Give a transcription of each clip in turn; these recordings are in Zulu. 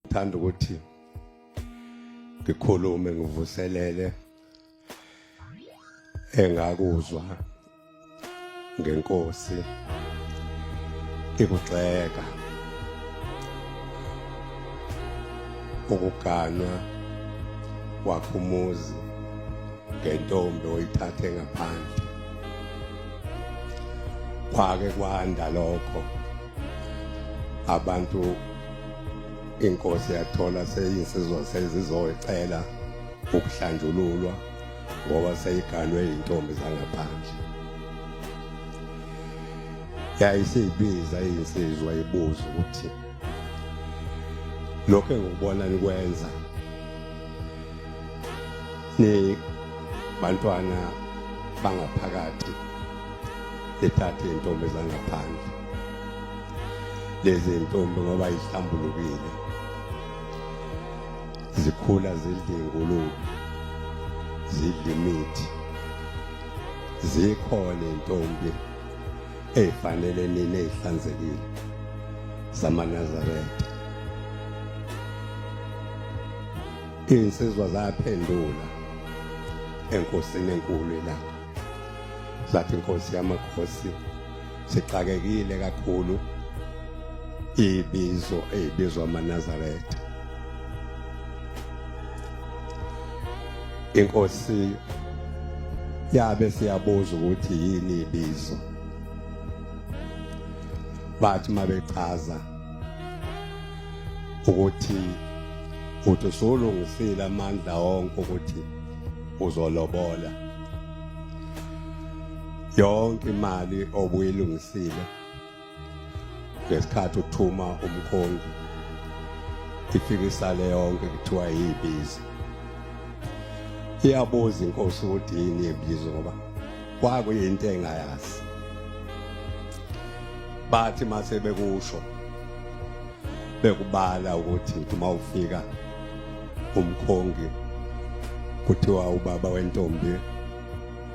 Ngithanda ukuthi ngikhulume ngivuselele engakuzwa ngenkosi ikugxeka ukuganwa kwakho umuzi ngentombi oyithathe ngaphandle. Kwake kwanda lokho, abantu inkosi yathola seyinsizwa sezizocela ukuhlanjululwa ngoba seyiganwe intombi zangaphandle. Yayisibiza insizwa ibuza ukuthi lokho engikubona nikwenza ni bantwana bangaphakathi nithathe intombi zangaphandle, lezi ntombi ngoba ihlambulukile zikhula zidla ingulube, zidla imithi, zikhona intombi ezifanele nini ezihlanzekile zamaNazaretha. Insizwa zaphendula enkosini enkulu ilanga, zathi, "Inkosi yamakhosi, sixakekile kakhulu ibizo ezibizwa amaNazaretha." Inkosi yabe siyabuza ukuthi yini ibizo. Bathi mabechaza ukuthi uthi usulungisile amandla wonke ukuthi uzolobola, yonke imali obuyilungisile ngesikhathi uthuma umkhongi ifike isale yonke, kuthiwa yibizo. Iyabuza inkosi ukuthi yini ibizo, ngoba kwakuyinto engayazi. Bathi mase bekusho bekubala ukuthi uma ufika umkhongi kuthiwa ubaba wentombi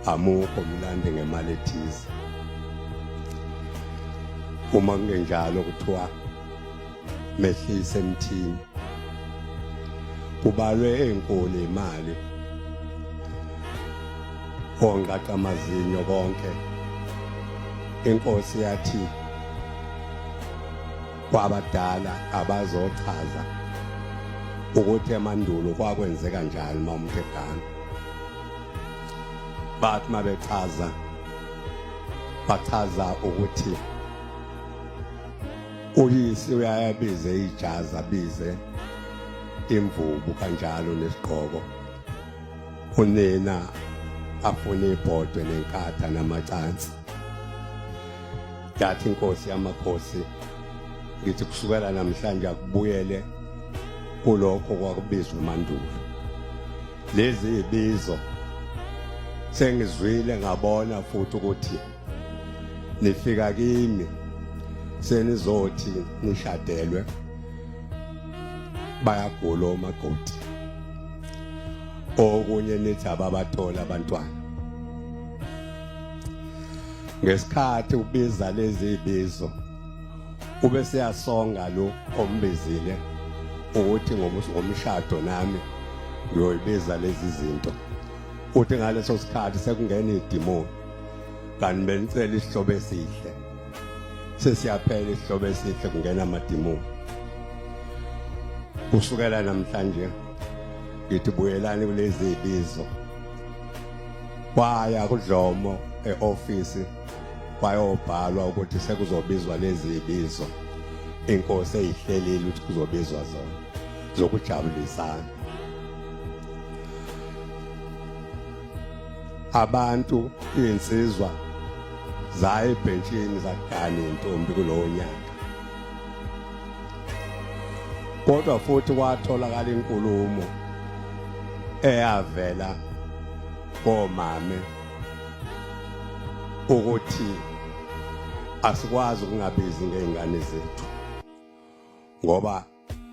amukho, mlande ngemali ethize, uma kungenjalo kuthiwa mehlise emthini. Kubalwe enkulu imali, onqaqa amazinyo konke. Inkosi yathi kwabadala abazochaza ukuthi emandulo kwakwenzeka njani uma umuntu egana. Bathi mabechaza, bachaza ukuthi uyise uyayabize ijazi, abize imvubu kanjalo nesigqoko, unina afune ibhodwe nenkatha namacansi. Yathi inkosi yamakhosi, "Ngithi kusukela namhlanje akubuyele kulokho kwakubizwa emandulo, lezi ibizo. Sengizwile ngabona futhi ukuthi nifika kimi senizothi nishadelwe, bayagula omakoti, okunye nithi ababathola abantwana. Ngesikhathi ubiza lezi ibizo ube seyasonga lo ombizile ukuthi ngomshado nami ngiyoyibiza lezi zinto." Uthi ngaleso sikhathi sekungena idimoni, kanti benicela isihlobo esihle, sesiyaphela isihlobo esihle, kungena amadimoni. Kusukela namhlanje ngithi buyelani kulezi ibizo. Kwaya kudlomo eofisi kwayobhalwa ukuthi sekuzobizwa lezi ibizo inkosi eyihlelile ukuthi kuzobizwa zona zokujabulisana abantu. Insizwa zaya ebhentshini zagana intombi kulowo nyaka, kodwa futhi kwatholakala inkulumo eyavela komame ukuthi asikwazi ukungabizi ngezingane zethu ngoba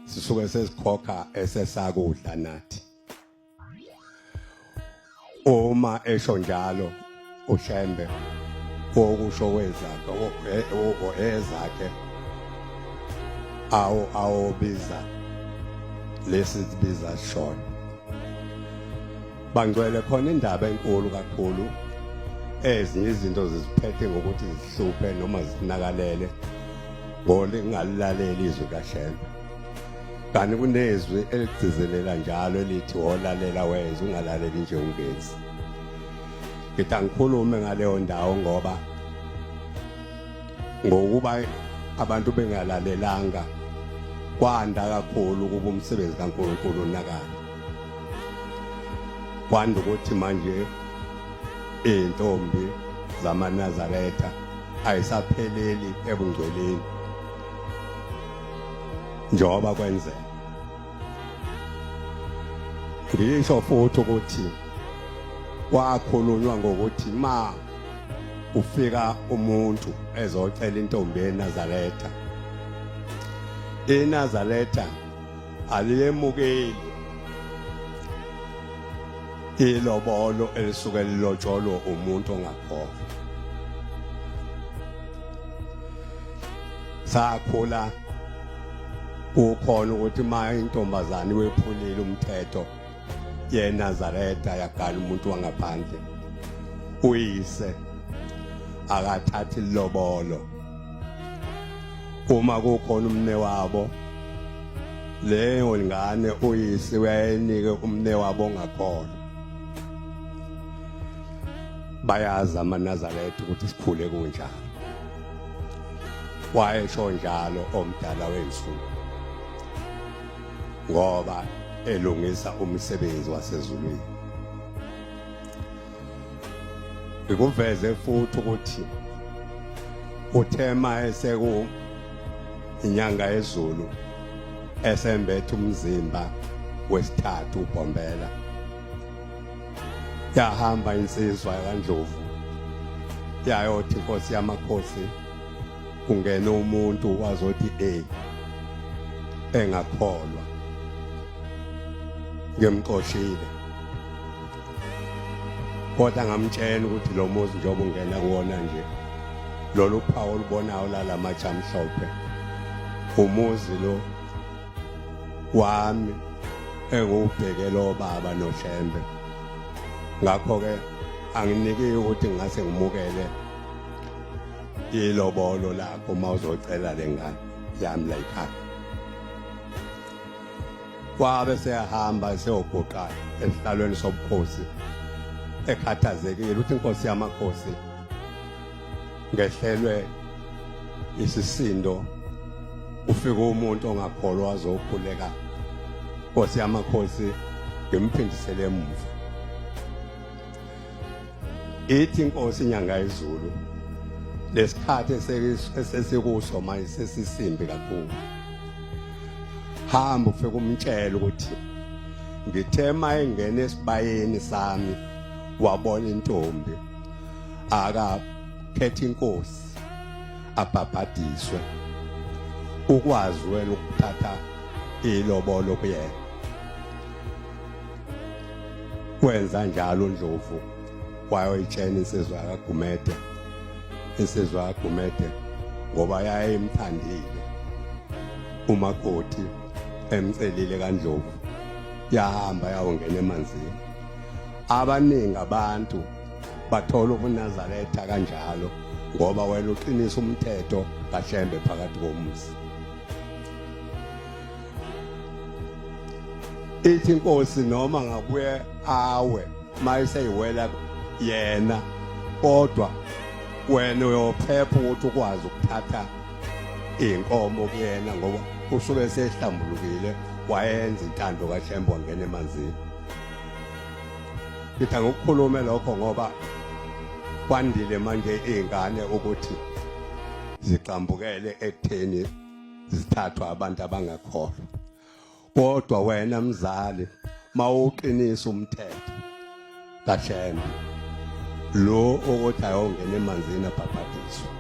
sisuke sesikhokha esesakudla nathi. Uma esho njalo uShembe, okusho kwezakhe ezakhe awu awobiza. Lesi sibiza sishoyo. Bangcwele khona indaba enkulu kakhulu ezinye izinto ziziphethe ngokuthi zihluphe noma zinakalele ngolingalaleli izwi kaShembe. Kanti kunezwi eligcizelela njalo elithi wolalela wenze ungalaleli nje ungenzi. Ngithi angikhulume ngaleyo ndawo ngoba ngokuba abantu bengalalelanga kwanda kakhulu ukuba umsebenzi kaNkulunkulu unakala. Kwanda ukuthi manje izintombi zamaNazaretha ayisapheleli ebungcweleni njengoba kwenzeka. Ngisho futhi ukuthi kwakhulunywa ngokuthi ma ufika umuntu ezocela intombi eNazaretha, iNazaretha aliyemukeli ilobolo elisuke lilotsholwe umuntu ongakholwa. Sakhula kukhona ukuthi uma intombazane wephulile umthetho yeNazaretha yagana umuntu wangaphandle, uyise akathathi lobolo. Uma kukhona umne wabo leyo ngane uyise uyayenike umne wabo ongakholwa. Bayazi amaNazaretha ukuthi sikhule kunjalo. Wayesho njalo omdala wensuku ngoba elungisa umsebenzi wasezulwini. Ngikuveze futhi ukuthi uthema eseku inyanga yezulu esembethe umzimba wesithathu uBhombela, yahamba insizwa kaNdlovu yayothi inkosi yamakhosi kungena umuntu wazothi e engakholwa ngimxoshile, kodwa ngamtshela ukuthi lo muzi njengoba ungena kuwona nje lolu phawu olubonayo lalamatshe amhlophe umuzi lo wami engiwubhekele obaba noShembe, ngakho-ke anginikiwe ukuthi ngingase ngimukele ilobolo lakho uma uzocela le ngane yami la ekhaya. Wabe seyahamba eseyoguqa esihlalweni sobukhosi ekhathazekile ukuthi inkosi yamakhosi ngehlelwe isisindo, ufika umuntu ongakholwa azokhuleka, Nkosi yamakhosi ngimphindisele emuva. Ithi inkosi inyanga yezulu lesikhathi esesikuso manje sesisimbi kakhulu, hamba ufike umtshele ukuthi ngithe mayengena esibayeni sami wabona intombi akakhetha inkosi abhabhadiswe ukwazi wena ukuthatha ilobolo kuyena. Wenza njalo uNdlovu wayoyitshena insizwa kaGumede, insizwa kaGumede ngoba yayimthandile umakoti emcelile kaNdlovu, yahamba yawongena emanzini. Abaningi abantu bathola ubuNazaretha kanjalo ngoba wena uqinisa umthetho kaShembe phakathi komuzi. Ithi inkosi noma ngabuye awe mayiseyiwela yena, kodwa wena uyophepha ukuthi ukwazi ukuthatha inkomo kuyena ngoba usuke sehlambulukile wayenza intando kaShembe wangena emanzini. Ngithi angikukhulume lokho ngoba kwandile manje izingane ukuthi ziqambukele ekutheni zithathwa abantu abangakholwa, kodwa wena mzali mawuqinisa umthetho kaShembe lo ukuthi ayongena emanzini abhabhadiswe.